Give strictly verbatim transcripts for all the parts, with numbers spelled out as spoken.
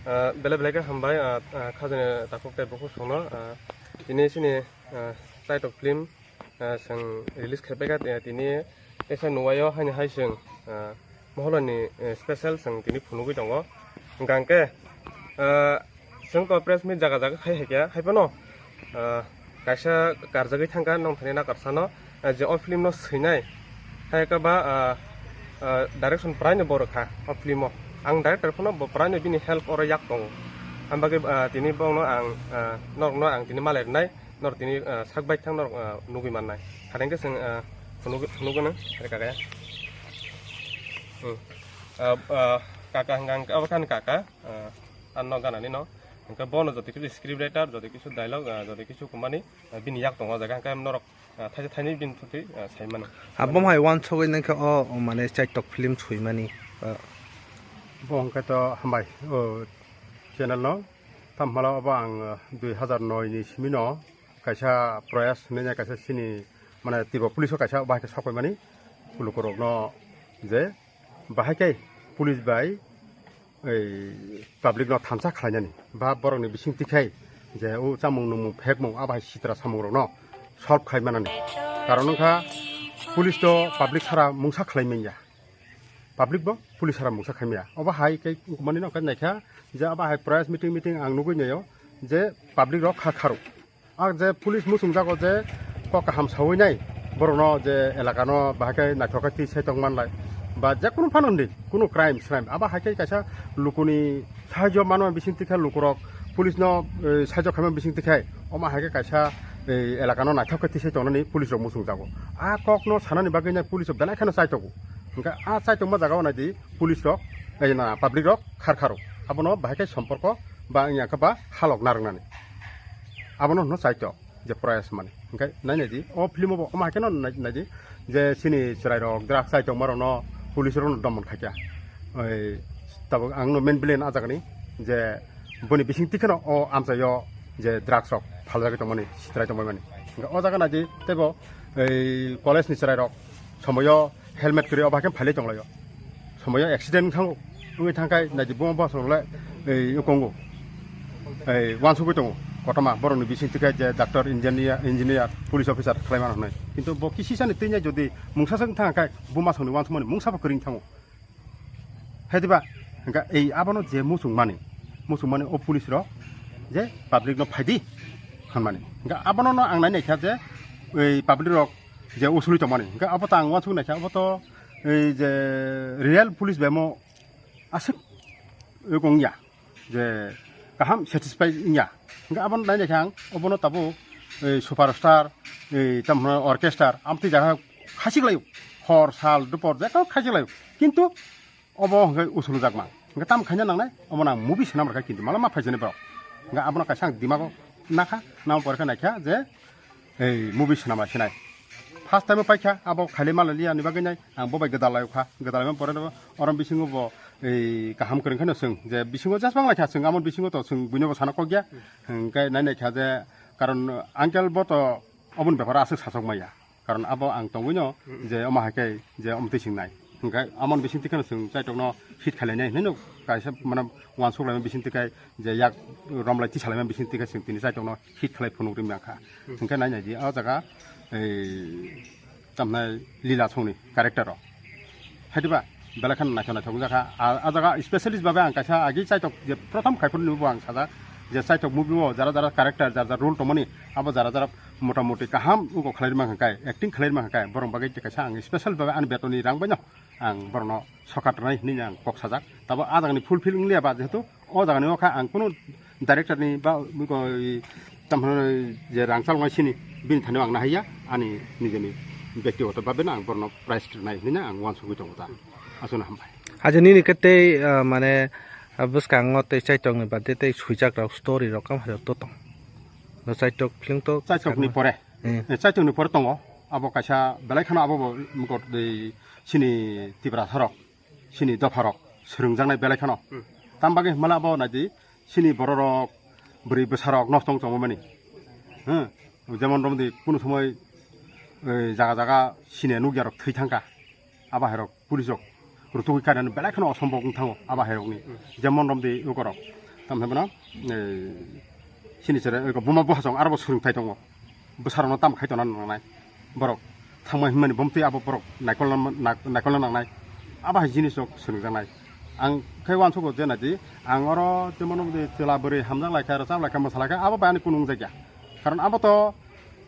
Ah, belai belai khe hambai, ah, ah, khajani takhuk tei bukhuk songno, ah, tini chini, ah, Chaitok film, ah, chwng release khai paikha, eh, tini teisa nuwaio haini hai chwng, ah, Moholani, eh, special chwng tini phunugwi tongo. Hwnkha hwnkhe, ah, chwng to press meet jaga jaga khai hai khe, hai phano, ah, kaisa karjagwi thangkha nong thani nakarsano, ah, je o film no swinai, hai khe ba, ah, ah, direction praino bo rwkha o film o. Ang director phano bo praino bini help oro yak tongo. Ang bagwi, ah, tini bono ang, ah, norokno ang tini malai rwnai, norok tini, ah, sak bai thang norok, ah, nugwi mannai. Hadeng khe chwng, ah, phunugwi, phunugwi nang, hai kaka. Hmm. Ah, ah, kaka hwnkha hwnkhe abo thani kaka, ah, ano ganani no. Hwnkhe bono joto kisu script writer, joto kisu dialogue, ah, joto kisu kumani, ah, bini yak tongo o jaga. Hwnkhe norok, ah, thaisa thaini bini thutwi, ah, sai mano. Abo hai uansugwi nangkhe o, o mane Chaitok film swimani, ah. Bo hwnkhe to hambai, o channel no. Tamo hwnba obo ang, ah, dui hazar noi ni simi no kaisa Proyas hinwi kaisa chini mane Tripura police o kaisa bahai khe sok paimani lukurokno je bahai khe police bai ei public no thansa khlainani ba borokni bising tikhai je o chamung nungmung phekmung a bahai sitra samung rokno solve khai manani. Karon wngkha police to public sara mungsa khlai manya, public bo police sara mungsa khai maya. Obo hai khe wngmani no khe naikha je abo hai press meeting meeting ang nugwi naio je public rok kha kharo. Ang je police muchungjago je kok kaham sawi nai, borokno je elakano bahai khe naithok khe twi sai tong manlai, ba je kunu phano hwnwi kunu crime srime abo hai khe kaisa lukuni sahajyo manma bising tikhe lukurok police no, eh, sahajyo khaima bising tikhe omo hai khe kaisa, eh, elakano naithok khe twi sai tongnani police rok muchungjago. A kokno sanani bagwi nai police rok belai kheno chaitogo. Hwnkhe a chaitokma jagao naidi police rok, eh, na, public rok khar kharo. Abono bahai khe somporko ba wngya khe ba halok narwknani. Abono hwno chaitok je Proyas mani. Hwnkhe nai nai di, o film o bo omo hai kheno nai, nai di je chini chwrai rok drugs chai tongma rok no police rok no domon khaikha. Oi, tabuk ang no main villain a jaga ni je boni bising tikheno o amchai o je drugs rok phaljagwi tongmani, sitrai tongmani. Hwnkhe o jaga nai di teibo ei college ni chwrai rok somoyo helmet kwrwi obo hai khe phailai tonglaio. Somoyo accident wngkha, wngwi thangkhai naidi buma bosongle, ei, wkongo. Ei, uansugwi tongo. Kotorma borokni bising tikhe je doctor, engineer, engineer, police officer khlai mano hwnwi. Kintu bo kisisani twinai jodi mungsa swk thangkhai buma songni uansukmani mungsa bo kwrwng thango. Hai diba? Hwnkha ei abono je muchungmani, muchungmani o police rok je public no phaidi hwnmani. Hwnkha abono no ang nai naikha je ei public rok je usuli tongmani. Hwnkha abo to ang uansuk naikha, abo to ei je real police bai mo aswk wngya je kaham satisfy wngya. Hwnkha abono nai naikha ang, obono tabuk ei superstar, ei tamo orchestra, amtwi jaga khachik laio, hor sal dupor jekha khachik laio, kintu obo hwnkhe usulu jakma. Hwnkhe tamo khaina nangnai, omo nang movie swnam rwkha kintu malama phaijani borok. Hwnkhe abono kaisa ang dimago nakha, nang pore khe naikha je ei movie swnam rwkha sinai. First time o paikha, abo khailai malai liya ni bagwi nai, ang bo bai gwdal lai kha, gwdal lai pore no orom bisingo bo ei kaham kwrwng khe no chwng je bisingo jesbang lai kha chwng, amo bisingo to chwng buino bo sana kok ya. Hwnkhe nai naikha je karon uncle bo to oboni beparo aswk sachok maya. Karon abo ang tongwino je omo hai khe je omo twi swngnai. Hwnkhe amoni bising tikheno chwng chaitokno hit khlainai hinwi no kaisa mane uansuk laima bising tikhai je yak romlai tisa laima bising tikhai chwng tini chaitokno hit khlai phunuk ri mangkha. Hwnkhe nai nai di o jaga ei tamnai lila songni character rok. Hai diba? Belai kheno naithok naithok wngjakha. A, a jaga specialist babe ang kaisa agi chaitok je prothom khai phuru bo ang sajak je chaitok movie o jara jara character, jara jara role tongmani, abo jara jara motamoti kaham wngkok khlai rwma hwnkhai, acting khlai rwma hwnkhai, borok bagwi kaisa ang special babe ani betoni rang baino ang borokno sokat rwnai hinwi ang kok sajak. Tabo a jagani fulfill wngliya ba, jehetu o jagani o kha ang kunu director ni ba, tamhino je rang chaloknai sini bini thani ang nahaiya, ani nijeni bektigoto babe no ang borokno prize rwnai hinwi ang uansugwi tongo ta. Aswkno hambai. Aja nini khe tei, ah, mane, ah, bwskango tei chaitokni baade tei swijak rok story rok kam hai to tong. No chaitok film to Chaitokni pore. Eh. Eh, chaitokni pore tongo. Abo kaisa belai kheno abo bo mokol tei sini Tiprasa rok, sini dopha rok swrwngjaknai belai kheno. Hmm. Tam bagwi hwnmale abo naidi sini borok rok, bwrwi bwsa rok nosto wng tongmani. Hmm. Jemon romdi kunu somoi, eh, jaga jaga sini nukya rok thwi thangkha. Abo hai rok police rok rutugwi kainani belai kheno osombok wng thango abo hai rokni. Jemon romdi ukorok, Tamo hwnwi bono, eh, sini sere, eh, buma buhasong aro bo swrwngthai tongo. Bwsarokno tamo khai tongna nangnai. Borok thangma hwnmani bomtwi abo borok naikolna, nak-, naikolna nangnai. Abo hai jinisrok swrwngjaknai. Ang khe uansugo je naidi, ang oro jemon chwla bwrwi hamjak lai kha, rwchap lai kha, mwsa lai kha, abo bai ani kunu wngjakya. Karon abo to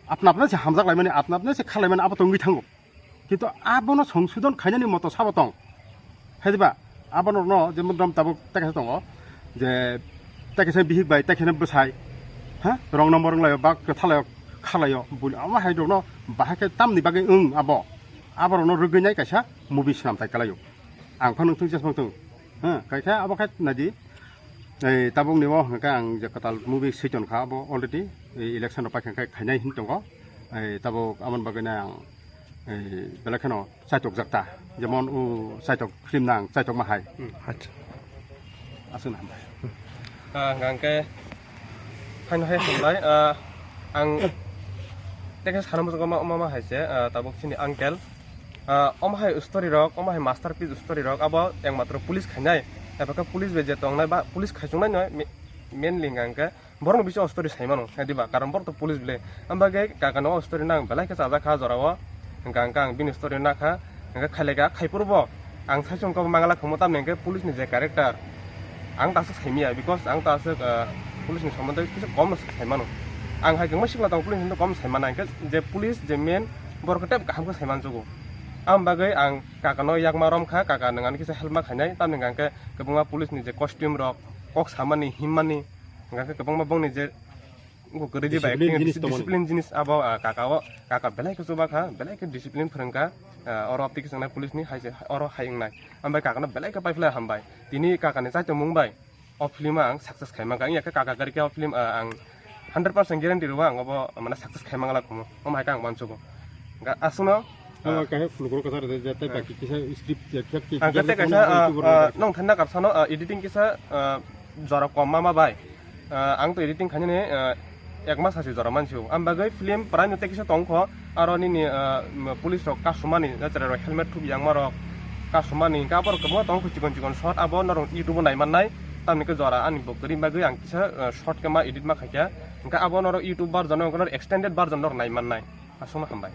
apna apna se hamjak laimani, apna apna se kha laimani abo to wngwi thango. Kintu abono songsodon khainani moto sabo tong. Hai diba? Abono no jemon rom tabuk tekhe tongo. Je tekhe bihik bai, tekhe bwsai. Ha? Rong number wnglaio, ba kwthalaio, khalaio. Buli ama hai rokno bahai khe tamni bagwi wng abo. Aborokno rwgwi nai kaisa movie swnam tai kalaio. Ang phano thung jesmang thung. Ha? Kai khe abo khe naidi. Ei, tabuk ni bo hwnkhe ang je kwtal movie switon kha abo already. Ei, election rok paikha khe khainai hin tongo. Ei, tabuk amon bagwi nai ang, ei, belai kheno chaitok jak ta. Jemon o chaitok film nang, chaitok ma hai. Hmm, acha. Aswk na hambai. Ah, hwnkhe, haino hai hambai. Ah, ang tekhe sana muchungo ma, ma, ma hai se, ah, tabuk chini uncle. Ah, omo hai story rok, omo hai masterpiece story rok, abo ekmatro police khainai. Eba khe police bai je tongnai ba police khaichungnai no, me-, mainly hwnkhe borokno bisingo story sai mano, hai diba? Karon borok to police bile. Ang bagwi kaka no story nang belai khe chajak kha jora o. Hwnkhe ang, ang bini story nakha, hwnkhe khailai kha, khai phuru bo ang sai chwng khe mangala khamo, tamni hwnkhe police ni je character, ang ta aswk sai manya, because ang ta aswk, ah, police ni somondo kisa kom no sai mano. Ang hai kwbangma sikla tongo, police ni kom sai mano, hwnkhe je police je main borok khe tei kaham khe sai mansugo. Ang bagwi ang kaka no yakma rom kha, kaka nwng ani kisa help ma khainai, tamni hwnkhe kwbangma police ni je costume rok, kok samani, himmani, hwnkhe kwbangma bongni je Bo kwrwi di bai discipline jinis tongmani. Discipline jinis abo, ah, kaka o, kaka belai khe chuba kha, belai khe discipline phwrwng kha, ah, oro aptwi khe chwngnai police ni hai se, oro hai wngnai. Ambai kaka no belai khe paiphlai hambai. Tini kaka ni chaitomung bai o film ang success khai mankha. Wngya khe kaka kwrwi khe o film, ah, ang hundred percent guarantee rwo ang obo mane success khai mangala kumo. Omo hai khe ang uansugo. Ga-, aswkno, Abo ah, kahe phunukro kwchar rwjak, tei ah, baki kisa script, ya, kisa, ang kisa kete kaisa, ah, YouTube ah, rwjak. Nong thanna kapsano, ah, editing kisa, ah, jora kom mama bai. Ah, ang to editing khainani, ah, ek mas hasi jora mansi o. Ang bagwi film prai no tei kisa tongkho, aro nini, ah, m-, police rok kasumani, jachara rok helmet thubi yang marok kasumani, hwnkhe abo rok kwbangma tongkho chikon chikon shot, abo norok YouTube o nai mannai, tamni khe jora ani bo kwrwi bagwi ang kisa, ah, shot khe ma edit ma khaikha, hwnkhe abo norok YouTube version o, norok extended version norok nai mannai. Aswkno hambai.